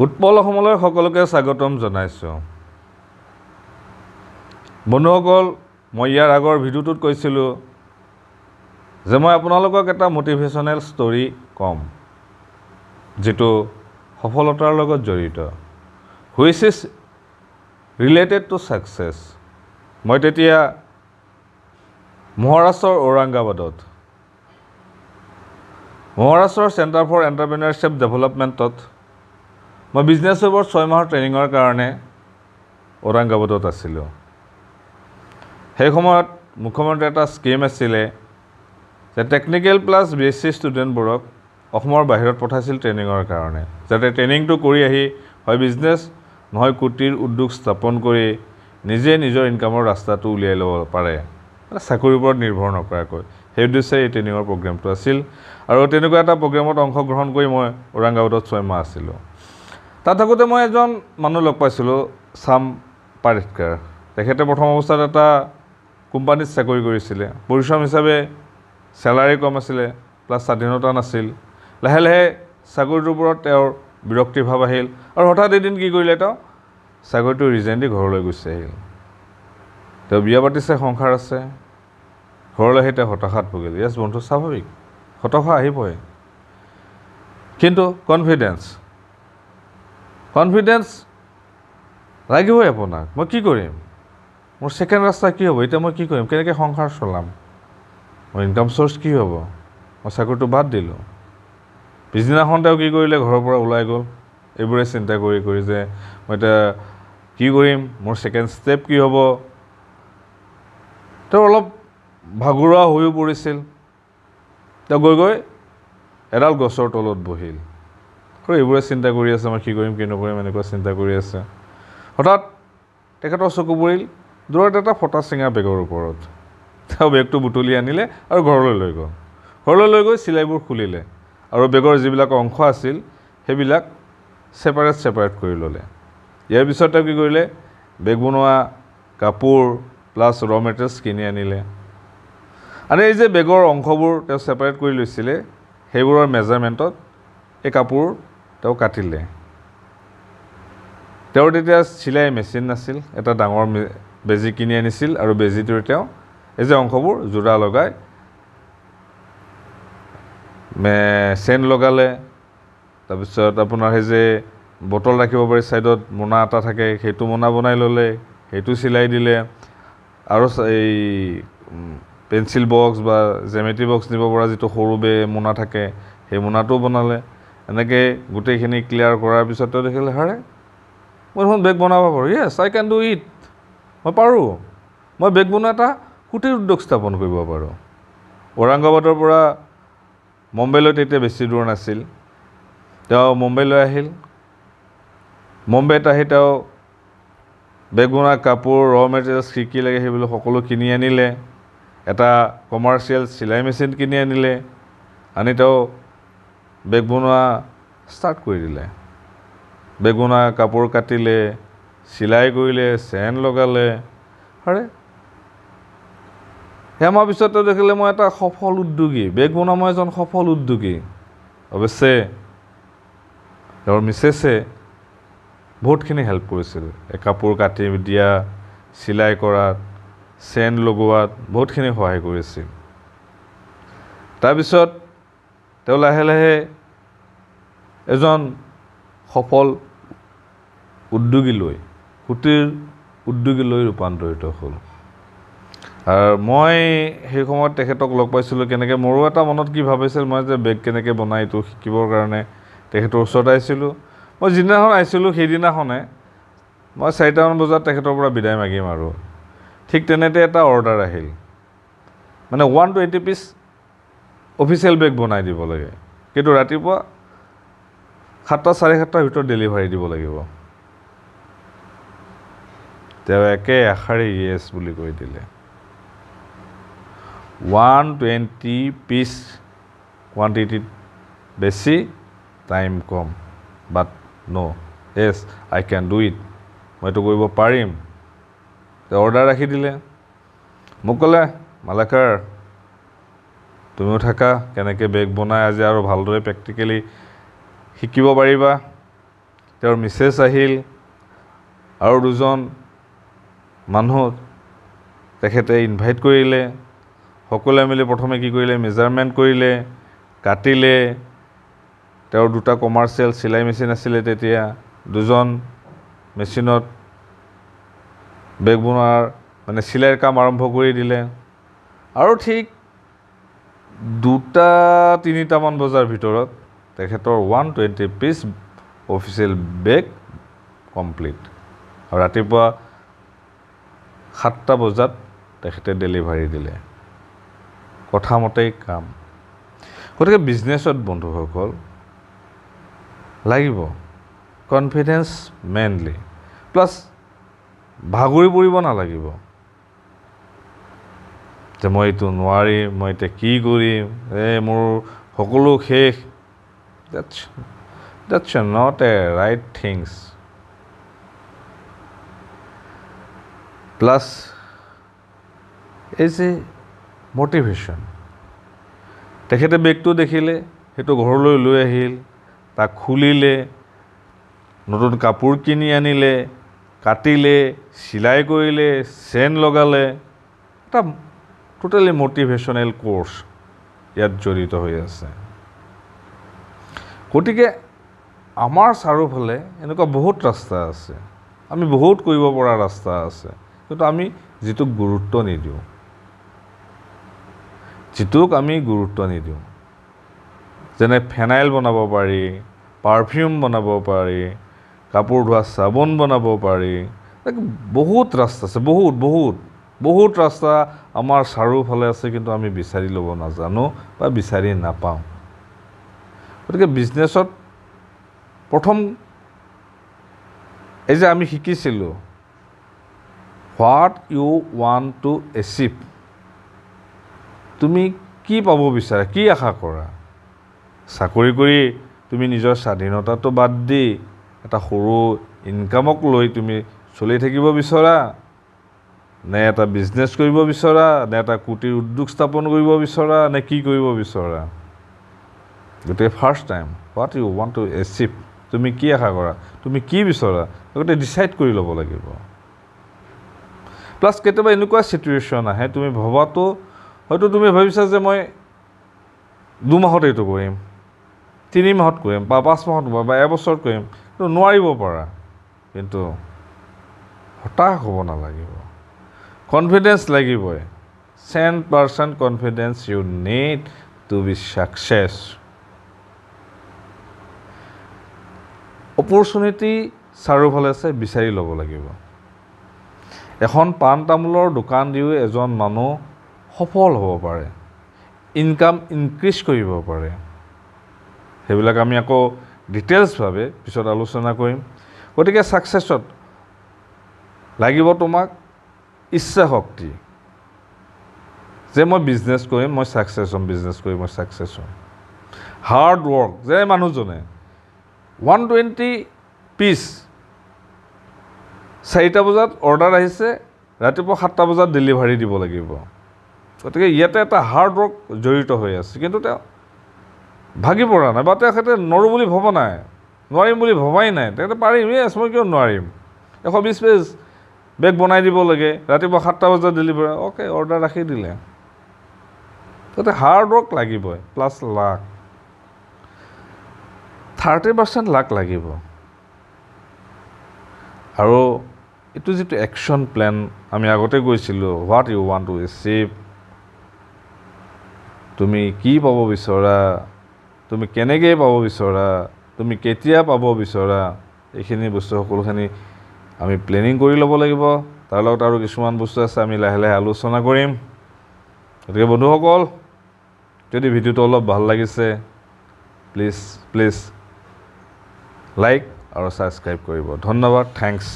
উৎপল অসমলৈ সকলোকে স্বাগতম জনাইছোঁ। বন্ধুসকল, মই ইয়াৰ আগৰ ভিডিঅ'টোত কৈছিলোঁ যে মই আপোনালোকক এটা মটিভেশ্যনেল ষ্টৰী ক'ম, যিটো সফলতাৰ লগত জড়িত, which is related to success. মই তেতিয়া মহাৰাষ্ট্ৰৰ ঔৰংগাবাদত মহাৰাষ্ট্ৰৰ চেণ্টাৰ ফৰ এণ্টাৰপ্ৰেনাৰশ্বিপ ডেভেলপমেণ্টত মই বিজনেছ ৱেবৰ 6 মাহৰ ট্ৰেইনিঙৰ কাৰণে ঔৰংগাবাদত আছিলোঁ। সেই সময়ত মুখ্যমন্ত্ৰীৰ এটা স্কীম আছিলে যে টেকনিকেল প্লাছ বিএছচি ষ্টুডেণ্টবোৰক অসমৰ বাহিৰত পঠাইছিল ট্ৰেইনিঙৰ কাৰণে, যাতে ট্ৰেইনিংটো কৰি আহি হয় বিজনেছ নহয় কুটিৰ উদ্যোগ স্থাপন কৰি নিজে নিজৰ ইনকামৰ ৰাস্তাটো উলিয়াই ল'ব পাৰে, মানে চাকৰিৰ ওপৰত নিৰ্ভৰ নকৰাকৈ। সেই উদ্দেশ্যে এই ট্ৰেইনিঙৰ প্ৰগ্ৰেমটো আছিল আৰু তেনেকুৱা এটা প্ৰগ্ৰেমত অংশগ্ৰহণ কৰি মই ঔৰংগাবাদত 6 মাহ আছিলোঁ। তাত থাকোঁতে মই এজন মানুহ লগ পাইছিলোঁ, শ্যাম পাৰেটকাৰ। তেখেতে প্ৰথম অৱস্থাত এটা কোম্পানীত চাকৰি কৰিছিলে। পৰিশ্ৰম হিচাপে চেলাৰী কম আছিলে, প্লাছ স্বাধীনতা নাছিল। লাহে লাহে চাকৰিটোৰ ওপৰত তেওঁৰ বিৰক্তি ভাৱ আহিল আৰু হঠাৎ এদিন কি কৰিলে, তেওঁ চাকৰিটো ৰিজাইন দি ঘৰলৈ গুচি আহিল। তেওঁ বিয়া পাতিছে, সংসাৰ আছে। ঘৰলৈ আহি তেওঁ হতাশাত ভুগিল। য়েছ বন্ধু, স্বাভাৱিক, হতাশা আহিবই। কিন্তু কনফিডেঞ্চ, কনফিডেঞ্চ লাগিবই আপোনাক। মই কি কৰিম? মোৰ ছেকেণ্ড ৰাস্তা কি হ'ব? এতিয়া মই কি কৰিম? কেনেকৈ সংসাৰ চলাম? মোৰ ইনকাম চ'ৰ্চ কি হ'ব? মই চাকৰিটো বাদ দিলোঁ। পিছদিনাখন তেওঁ কি কৰিলে? ঘৰৰ পৰা ওলাই গ'ল এইবোৰে চিন্তা কৰি কৰি যে মই এতিয়া কি কৰিম, মোৰ ছেকেণ্ড ষ্টেপ কি হ'ব। তেওঁ অলপ ভাগৰুৱা হৈও পৰিছিল। তেওঁ গৈ গৈ এডাল গছৰ তলত বহিল আৰু এইবোৰে চিন্তা কৰি আছে, মই কি কৰিম, কি নকৰিম, এনেকুৱা চিন্তা কৰি আছে। হঠাৎ তেখেতৰ চকু পৰিল দূৰত এটা ফটা চিঙা বেগৰ ওপৰত। তেওঁ বেগটো বুটলি আনিলে আৰু ঘৰলৈ লৈ গ'ল। ঘৰলৈ লৈ গৈ চিলাইবোৰ খুলিলে আৰু বেগৰ যিবিলাক অংশ আছিল, সেইবিলাক ছেপাৰেট ছেপাৰেট কৰি ল'লে। ইয়াৰ পিছত তেওঁ কি কৰিলে? বেগ বনোৱা কাপোৰ প্লাছ ৰ মেটেৰিয়েলছ কিনি আনিলে। আৰু এই যে বেগৰ অংশবোৰ তেওঁ ছেপাৰেট কৰি লৈছিলে, সেইবোৰৰ মেজাৰমেণ্টত এই কাপোৰ তেওঁ কাটিলে। তেওঁৰ তেতিয়া চিলাই মেচিন নাছিল। এটা ডাঙৰ বেজী কিনি আনিছিল আৰু বেজীটোৰে তেওঁ এই যে অংশবোৰ যোৰা লগাই চেইন লগালে। তাৰপিছত আপোনাৰ সেই যে বটল ৰাখিব পাৰি, ছাইডত মোনা এটা থাকে, সেইটো মোনা বনাই ল'লে, সেইটো চিলাই দিলে। আৰু এই পেঞ্চিল বক্স বা জেমেট্ৰি বক্স নিব পৰা যিটো সৰু মোনা থাকে, সেই মোনাটোও বনালে। এনেকৈ গোটেইখিনি ক্লিয়াৰ কৰাৰ পিছত তেওঁ দেখিলে, হাৰে, মই দেখোন বেগ বনাব পাৰোঁ। Yes, I can do it. মই পাৰোঁ। মই বেগ বনোৱা এটা কুটিৰ উদ্যোগ স্থাপন কৰিব পাৰোঁ। ঔৰংগাবাদৰ পৰা মুম্বাইলৈ তেতিয়া বেছি দূৰ নাছিল। তেওঁ মুম্বাইলৈ আহিল। মুম্বাইত আহি তেওঁ বেগ বনোৱা কাপোৰ, ৰ মেটেৰিয়েলছ কি কি লাগে, সেইবিলাক সকলো কিনি আনিলে। এটা কমাৰ্চিয়েল চিলাই মেচিন কিনি আনিলে। আনি তেওঁ বেগ বনোৱা ষ্টাৰ্ট কৰি দিলে। বেগ বনোৱা কাপোৰ কাটিলে, চিলাই কৰিলে, চেন লগালে। আৰে, এমাহ পিছত তেওঁ দেখিলে, মই এটা সফল উদ্যোগী, বেগ বনোৱা মই এজন সফল উদ্যোগী। অৱশ্যে তেওঁৰ মিছেছে বহুতখিনি হেল্প কৰিছিল। এই কাপোৰ কাটি দিয়া, চিলাই কৰাত, চেন লগোৱাত বহুতখিনি সহায় কৰিছিল। তাৰপিছত তেওঁ লাহে লাহে এজন সফল উদ্যোগীলৈ, কুটিৰ উদ্যোগীলৈ ৰূপান্তৰিত হ'ল। আৰু মই সেই সময়ত তেখেতক লগ পাইছিলোঁ কেনেকৈ? মোৰো এটা মনত কি ভাবিছিল, মই যে বেগ কেনেকৈ বনায় এইটো শিকিবৰ কাৰণে তেখেতৰ ওচৰত আহিছিলোঁ। মই যিদিনাখন আহিছিলোঁ, সেইদিনাখনে মই 4টামান বজাত তেখেতৰ পৰা বিদায় মাগিম আৰু ঠিক তেনেতে এটা অৰ্ডাৰ আহিল, মানে 120 পিচ অফিচিয়েল বেগ বনাই দিব লাগে, কিন্তু ৰাতিপুৱা 7টা 7:30ৰ ভিতৰত ডেলিভাৰী দিব লাগিব। তেওঁ একে এষাৰে য়েছ বুলি কৈ দিলে। 120 পিচ, কোৱাণ্টিটিত বেছি, time com, but no, yes, I can do it. মই এইটো কৰিব পাৰিম। তেওঁ অৰ্ডাৰ ৰাখি দিলে। মোক ক'লে, মালাকাৰ, তুমিও থাকা, কেনেকৈ বেগ বনাই আজি আৰু ভালদৰে প্ৰেক্টিকেলি শিকিব পাৰিবা। তেওঁৰ মিছেছ আহিল আৰু দুজন মানুহ তেখেতে ইনভাইট কৰিলে। সকলোৱে মিলি প্ৰথমে কি কৰিলে, মেজাৰমেণ্ট কৰিলে, কাটিলে। তেওঁৰ দুটা কমাৰ্চিয়েল চিলাই মেচিন আছিলে তেতিয়া, দুজন মেচিনত বেগ বনোৱাৰ মানে চিলাইৰ কাম আৰম্ভ কৰি দিলে। আৰু ঠিক 2-3টামান বজাৰ ভিতৰত তেখেতৰ 120 পিচ অফিচিয়েল বেগ কমপ্লিট। আৰু ৰাতিপুৱা 7টা বজাত তেখেতে ডেলিভাৰী দিলে। কথা মতেই কাম। গতিকে বিজনেছত বন্ধুসকল লাগিব কনফিডেঞ্চ মেইনলি, প্লাছ ভাগৰি পৰিব নালাগিব যে মই এইটো নোৱাৰিম, মই এতিয়া কি কৰিম, এই মোৰ সকলো শেষ। That's not a right things. Plus এই যে মটিভেশ্যন, তেখেতে বেগটো দেখিলে, সেইটো ঘৰলৈ লৈ আহিল, তাক খুলিলে, নতুন কাপোৰ কিনি আনিলে, কাটিলে, চিলাই কৰিলে, চেন লগালে। এটা টোটেলি মটিভেশ্যনেল কোৰ্চ ইয়াত জড়িত হৈ আছে। গতিকে আমাৰ চাৰিওফালে এনেকুৱা বহুত ৰাস্তা আছে, আমি বহুত কৰিব পৰা ৰাস্তা আছে, কিন্তু আমি যিটোক গুৰুত্ব নিদিওঁ, যিটোক আমি গুৰুত্ব নিদিওঁ। যেনে ফেনাইল বনাব পাৰি, পাৰফিউম বনাব পাৰি, কাপোৰ ধোৱা চাবোন বনাব পাৰি, বহুত ৰাস্তা আছে, বহুত বহুত বহুত ৰাস্তা আমাৰ চাৰিওফালে আছে, কিন্তু আমি বিচাৰি ল'ব নাজানো বা বিচাৰি নাপাওঁ। গতিকে বিজনেছত প্ৰথম এই যে আমি শিকিছিলোঁ what you want to achieve, তুমি কি পাব বিচাৰা, কি আশা কৰা। চাকৰি কৰি তুমি নিজৰ স্বাধীনতাটো বাদ দি এটা সৰু ইনকামক লৈ তুমি চলি থাকিব বিচৰা, নে এটা বিজনেছ কৰিব বিচৰা, নে এটা কুটিৰ উদ্যোগ স্থাপন কৰিব বিচৰা, নে কি কৰিব বিচৰা। গতিকে first time what you want to achieve, তুমি কি আশা কৰা, তুমি কি বিচৰা, গতিকে ডিচাইড কৰি ল'ব লাগিব। প্লাছ কেতিয়াবা এনেকুৱা চিটুৱেশ্যন আহে, তুমি ভবাটো হয়তো তুমি ভাবিছা যে মই 2 মাহত এইটো কৰিম, 3 মাহত কৰিম, বা 5 মাহত বা এবছৰত কৰিম, কিন্তু নোৱাৰিব পাৰা। কিন্তু হতাশ হ'ব নালাগিব, কনফিডেঞ্চ লাগিবই। 100% confidence you need to be success. Opportunity চাৰিওফালে আছে, বিচাৰি ল'ব লাগিব। এখন পাণ তামোলৰ দোকান দিও এজন মানুহ সফল হ'ব পাৰে, ইনকাম ইনক্ৰিজ কৰিব পাৰে। সেইবিলাক আমি আকৌ ডিটেইলছভাৱে পিছত আলোচনা কৰিম। গতিকে ছাকচেছত লাগিব তোমাক ইচ্ছা শক্তি, যে মই বিজনেছ কৰিম, মই ছাকচেছ হ'ম, বিজনেছ কৰি মই ছাকচেছ হ'ম। হাৰ্ড ৱৰ্ক, যে মানুহজনে 120 পিচ 4টা বজাত অৰ্ডাৰ আহিছে, ৰাতিপুৱা 7টা বজাত ডেলিভাৰী দিব লাগিব। গতিকে ইয়াতে এটা হাৰ্ড ৱৰ্ক জড়িত হৈ আছে, কিন্তু তেওঁ ভাগি পৰা নাই বা তেখেতে নৰো বুলি ভবা নাই, নোৱাৰিম বুলি ভবাই নাই। তেখেতে পাৰিম, য়েছ মই কিয় নোৱাৰিম, 120 পেজ বেগ বনাই দিব লাগে, ৰাতিপুৱা 7টা বজাত ডেলিভাৰী, অ'কে অৰ্ডাৰ ৰাখি দিলে। তাতে হাৰ্ড ৱৰ্ক লাগিবই, প্লাছ লাক, 30% লাক লাগিব। আৰু এইটো যিটো একশ্যন প্লেন আমি আগতে কৈছিলোঁ, what you want to achieve, তুমি কি পাব বিচৰা, তুমি কেনেকৈ পাব বিচৰা, তুমি কেতিয়া পাব বিচৰা, এইখিনি বস্তু সকলোখিনি আমি প্লেনিং কৰি ল'ব লাগিব। তাৰ লগত আৰু কিছুমান বস্তু আছে, আমি লাহে লাহে আলোচনা কৰিম। গতিকে বন্ধুসকল, যদি ভিডিঅ'টো অলপ ভাল লাগিছে, প্লিজ প্লিজ লাইক আৰু ছাবস্ক্ৰাইব কৰিব। ধন্যবাদ, thanks.